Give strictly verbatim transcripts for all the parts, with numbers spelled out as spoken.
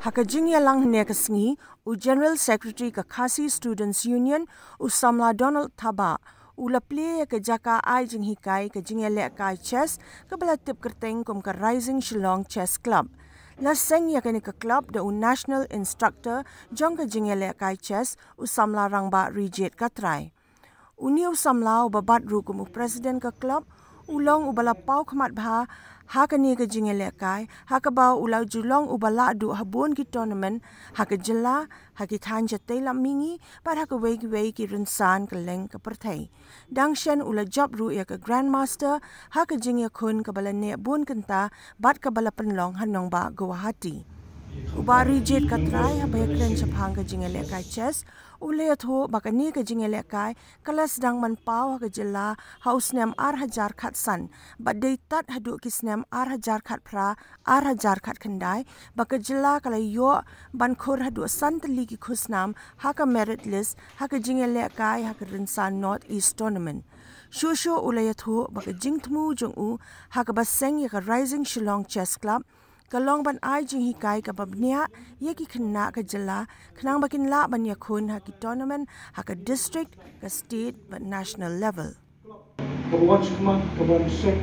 Ha ka jingïalang hynne ka sngi, u General Secretary ka Khasi Students Union, u Samla Donald Thabah, u la plie ïa ka jaka ai jinghikai ka jingïalehkai chess kaba la tip kyrteng kum ka Rising Shillong Chess Club. La seng ïa kane ka club da u National Instructor jong ka jingïalehkai chess, u Samla Rangbah Rijit Katrai. Une u samla uba bat ruh kum u president ka club, u long uba la paw khmat bha ha kane ka jingïalehkai, ha kaba u la ju long uba lah duh ha bun ki tournament ha ka jylla, ha ki thaiñ shatei lam mihngi, bad ha kawei kawei ki rynsan kylleng ka pyrthei. Dang shen u la jop ruh ïa ka Grandmaster ha ka jingïakhun kaba la neh bun kynta bad kaba la pynlong ha nongbah Guwahati. U Bah Rijit Katrai haba ïakren shaphang ka jingïalehkai chess, u la ïathuh ba kane ka jingïalehkai ka la sdang ban paw ha ka jylla ha u snem ar hajar khatsan, bad dei tad haduh ki snem ar hajar khatphra, ar hajar khatkhyndai, ba ka jylla ka la ïoh ban khur haduh san tylli ki khusnam ha ka merit list ha ka jingïalehkai ha ka rynsan North East Tournament. Shuh shuh u la ïathuh ba ka jingthmu jong u ha kaba seng ïa ka Rising Shillong Chess Club ka long ban ai jinghikai kaba bniah ïa ki khynnah ka jylla, khnang ba kin lah ban ïakhun ha ki tournament ha ka district, ka state bad national level. Kaba wan shakhmat, kaba seng,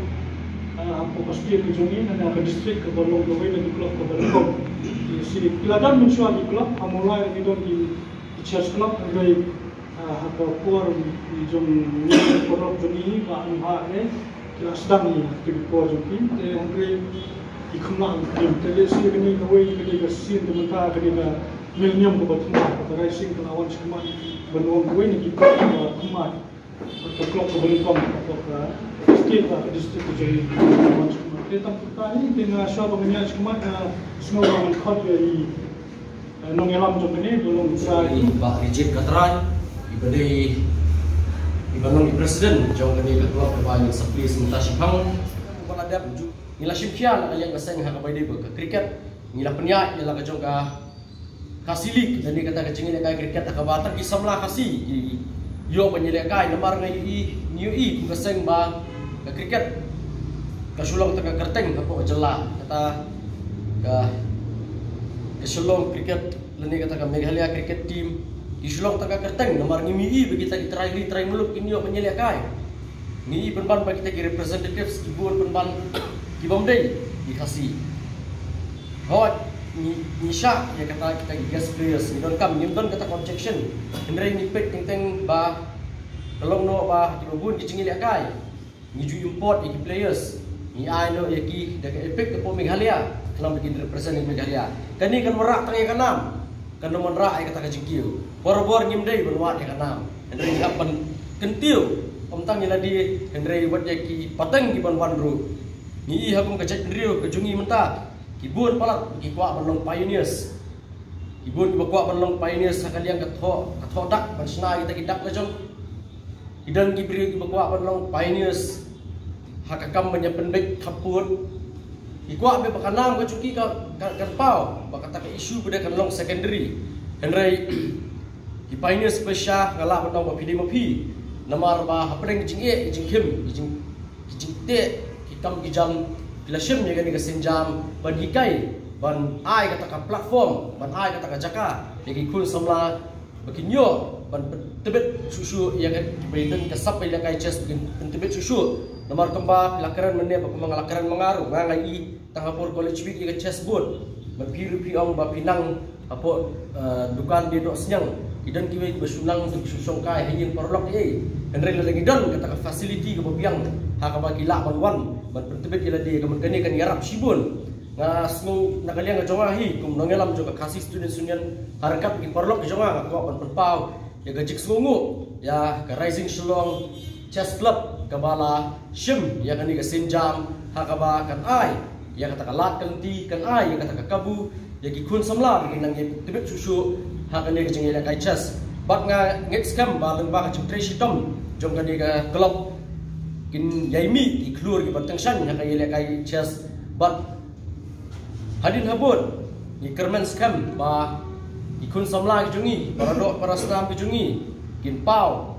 ah, hapoh ka state ka jong ngi, ne ha ka district, kaba long kawei na ki club kaba nyngkong. Ki sdang, ki la don mynshuwa ki club, ha Mawlai ki don ki, ki chess club, hynrei, ah, ha ka por jong ngi, por jong ngi, ba ym hap ne, ki la sdang ïa ki por jong ki, te hynrei ki khynnah ki, te lehse kane kawei, kane ka sien, te mynta kane ka millennium kaba thymmai, kaba rising, ka la wan shakhmat, ban long kawei na ki club kaba thymmai. Ka club kaba nyngkong, ka club ka state, ka district ka jong ngi. Te tang kumta hi, te nga shuwa ba ngin ïa sngewbha, nga sngew ba ngan khot ïa i, eh, nongïalam jong kane, ba long i Bah Rijit Katrai, iba dei, iba long i president jong kane ka club kaba ngin sa plie mynta shaphang. Ba la dep ju, ngi la shim khia na ka liang ka seng ha kaba ïadei bad ka cricket, ngi la pynïaid ïa la ka jong ka Khasi League, lane kata ka jingïalehkai cricket ha kaba tang ki samla Khasi ki ïoh ban ïalehkai, namar nga ïohi, ngi ïohi kum ka seng ba ka cricket ka shu long tang ka kyrteng hapoh ka jylla, kata ka, ka Shillong cricket lane kata ka Meghalaya cricket team, ki shu long tang ka kyrteng, namar ngim ïohi ba kita ki trai ri trai muluk kin ïoh ban ïalehkai. Ngi i pynban ba kita ki representatives ki bun pynban ki bym dei ki Khasi. Hooid, ngi, ngi shah ïa kata kita ki guest players, ngi donkam, ngim don kata ka objection. Hynrei ngi peit teng teng ba ka long noh ba kiba bun ki jingïalehkai ngi ju import ïa ki players, ngi ai noh ïa ki da ka EPIC hapoh Meghalaya, khnang ba kin represent ïa Meghalaya. Kane kan wanrah tang ïa ka nam. Kan ym wanrah ïa kata ka jingkiew. Barabor ngim dei ban wad ïa ka nam. Hynrei ngi hap ban kyntiew. Ym tang ïa lade, hynrei wat ïa ki pateng ki ban wan ruh. Ngi i ha kum ka jaitbynriew ka jong ngi mynta, ki bun palat ki kwah ban long pioneers. Ki bun kiba kwah ban long pioneers ha ka liang ka thoh, ka thoh dak, ban shna ïa kita ki dak la jong. Ki don ki briew kiba kwah ban long pioneers ha ka kam ban ïa pynbeit khappud. Ki kwah ba ka nam ka jong ki ka, ka, kan paw, ba kata ka issue ba dei kan long secondary. Hynrei ki pioneers ba shisha nga lah ban ong ba phi dei ma phi. Namar ba hapdeng ki jingeh, ki jingkhim, ki jing, ki jingteh, ki kam ki jam, ki la shim ïa kane ka sienjam ban hikai, ban ai kata ka platform, ban ai kata ka jaka ïa ki khun samla ba kin ïoh ban pyntbit shuh shuh ïa ka, ba kin don ka sap ïalehkai chess ba kin pyntbit shuh shuh. Namar kumba la kren mynne, ba kumba nga la kren ma nga ruh, nga nga i tang ha por college week ïa ka chess board. Ba phi ruh phi ong ba phi nang hapoh, eh, dukan die doh sniang. Ki don kiwei ba shu nang, shu shongkai ha ïing paralok ei. Hynrei lada ngi don kata ka facility kaba biang ha kaba ki lah ban wan ban pyntbit ïa lade, ka mut kane kan ïarap shibun. Nga sngew na ka liang ka jong nga hi kum nongïalam jong ka Khasi Students Union, ha ryngkat ki paralok ki jong nga, nga kwah ban pynpaw ïa ka jingsngewnguh ïa ka Rising Shillong Chess Club kaba la shim ïa kane ka sienjam ha kaba kan ai ïa kata ka lad ka lynti, kan ai ïa kata ka kabu ïa ki khun samla ba kin nang ïa tbit shuh shuh ha kane ka jingïalehkai chess. Bad nga ngeit skhem ba lyngba ka jingtrei shitom jong kane ka club kin ïai mih ki khlur kiba tyngshaiñ ha ka ïalehkai chess. Bad hadien habud ngi kyrmen skhem ba ki khun samla ki jong ngi, para doh para snam ki jong ngi, kin paw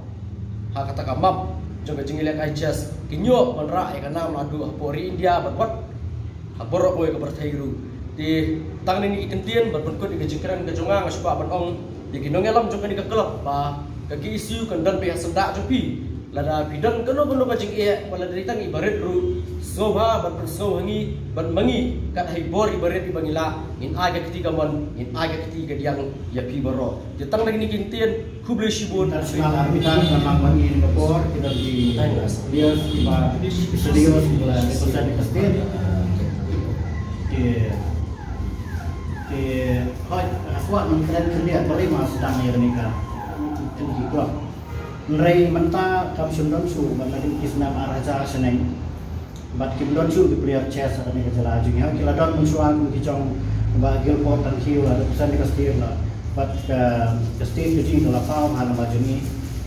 ha kata ka map jong ka jingïalehkai chess, kin ïoh ban rah ïa ka nam naduh hapoh ri India bad wat baroh kawei ka pyrthei ruh. Te tang na kine ki kyntien bad pynkut ïa ka jingkren ka jong nga, nga sngewbha ban ong ïa ki nongïalam jong kane ka club ba ka KSU kan don beit ha syndah jong phi. Lada phi don kano kano ka jingeh, wat lada dei tang iba rit ruh, sngewbha ban pynsngew ha ngi, ban ma ngi kat ha i bor iba rit iba ngi lah, ngin ai ka kti kamon, ngin ai ka kti kadiang ïa phi baroh. Te tang na kine ki kyntien, khublei shibun. International arbitrage namar ba ngi na ka por ki don ki players kiba serious kiba represent ka state. Ki ki hoi, ha kwah nang kren khyndiat ba lei ma sdang ïa kane ka, kane ki club. Hynrei mynta kam shym don shuh, bad la ki snem ar hajar shaneng. Bad kim don shuh ki player chess ha kane ka jylla jong ngi. Ki la don mynshuwa kum ki jong Bah Gilbert Tangkhiew, la represent ka state la. Bad ka, ka state ka jong ngi ka la paw ha lama jong ngi.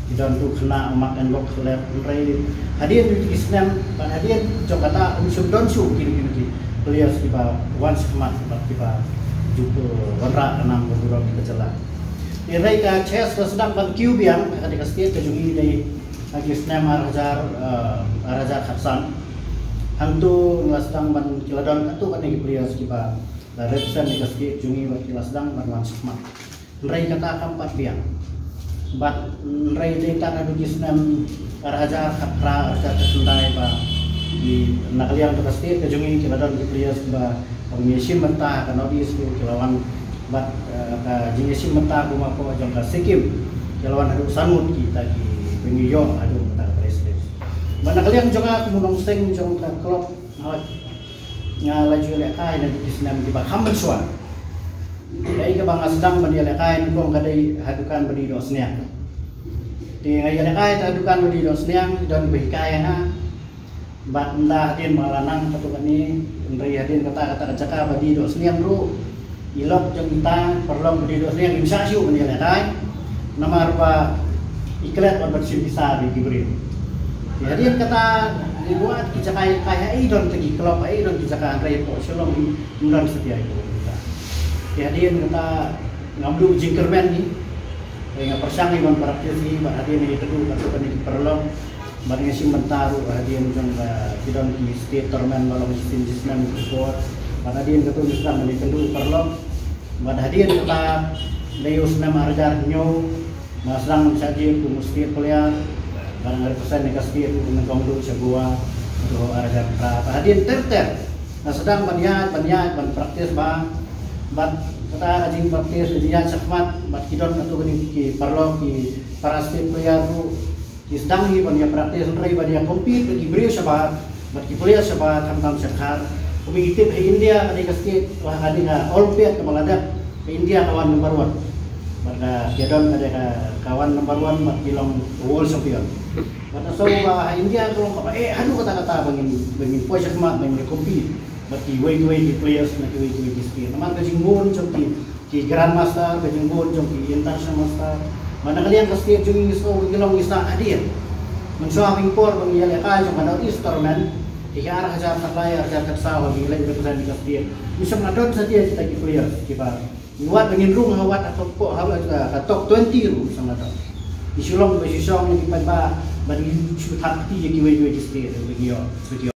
Ki don tu khynnah Mark and Box lep, hynrei hadien ki snem, bad hadien jong kata ym shym don shuh ki, ki, ki players kiba wan shakhmat bad kiba ju wanrah ka nam ka burom ka jylla. Hynrei ka chess ka sdang ban kiew biang ha kane ka state ka jong ngi dei ha ki snem ar hajar, eh, ar hajar khatsan. Hangtu la sdang ban, ki la don katto katne ki players kiba la represent ïa ka state jong ngi bad ki la sdang ban wan shakhmat. Hynrei kata kam pat biang. Bad hynrei dei tad haduh ki snem ar hajar khatphra, ar hajar khatkhyndai ba ki na ka liang jong ka state ka jong ngi ki la don ki players ba, ba ngi shim bynta ka North East ruh ki la wan. Bad, eh, ka jingïashim bynta kum hapoh jong ka Sikkim ki la wan haduh san ngut kita kiba ngi ïoh haduh mynta ka prize list. Bad na ka liang jong nga kum u nongseng jong ka club, hooid, nga la ju ïalehkai na ki snem kiba kham mynshuwa. Kaei kaba nga sdang ban ïalehkai nyngkong ka dei ha dukan ba dih doh sniang. Te nga ïalehkai ha dukan ba dih doh sniang, don ba hikai ïa nga. Bad ynda hadien ba nga la nang katto katne, hynrei hadien kata, kata ka jaka ba dih doh sniang ruh, i lok jong kita paralok ba dih doh sniang im shah shuh ban ïalehkai. Namar ba i klet ban, ban shim pisa ïa ki briew. Te hadien kata, ngi buh ki jaka ïalehkai ha i don ki club, ha i don ki jaka, hynrei hapoh Shillong im don satia i club kita. Te hadien kata ngam duh jingkyrmen hi. Te nga pyrshang hi ban practice hi, bad hadien ïakynduh katto katne ki paralok. Bad nga shim bynta ruh hadien jong ka, ki don ki state tournament ba long shisien shisnem ki por. Bad hadien katto ngi sdang ban ïakynduh paralok. Bad hadien kata dei u snem ar hajar hynñiew, nga sdang ban shah jied kum u state player. Bad nga represent ïa ka state ruh nyngkong duh sha Goa haduh ar hajar phra. Bad hadien ter ter nga sdang ban ïaid, ban ïaid, ban practice bha. Bad kata ka jingpractice, ka jingïaid shakhmat, bad ki don katto katne ki paralok, ki para state player ruh. Ki sdang hi ban ïa practice hynrei ban ïa compete bad ki briew shabar, bad ki player shabar, khamtam sha Dkhar. Kum ngi tip ha India ka dei ka state, la ka dei ka Olympiad kaba la dep, ka India ka wan number one. Bad ka, ki don ka dei ka, ka wan number one, bad ki long world champion. Bad nga sngew ba ha India ka long kaba eh haduh katta katta ba ngin, ba ngin poi shakhmat, ba ngin compete bad kiwei kiwei ki players na kiwei kiwei ki state. Namar ka jingbun jong ki, ki grandmaster, ka jingbun jong ki international master. Bad na ka liang ka state jong ngi, ngi sngew ngi long ngi sah hadien. Mynshuwa ha ki por ba ngi ïalehkai jong ka North East Tournament, ki ar hajar khatlai, ar hajar khatsaw, ba ngi leit represent ka state, ym shym la don satia kita ki players kiba, ngi wad ba ngin rung ha, wad ha top, ha, ha, ha top twenty ruh ym shym la don. Ngi shu long ba shu shong ïa ki paidbah, ba ngi shu thap kti ïa kiwei kiwei ki state ba ngi ïoh, ba ngi ïoh.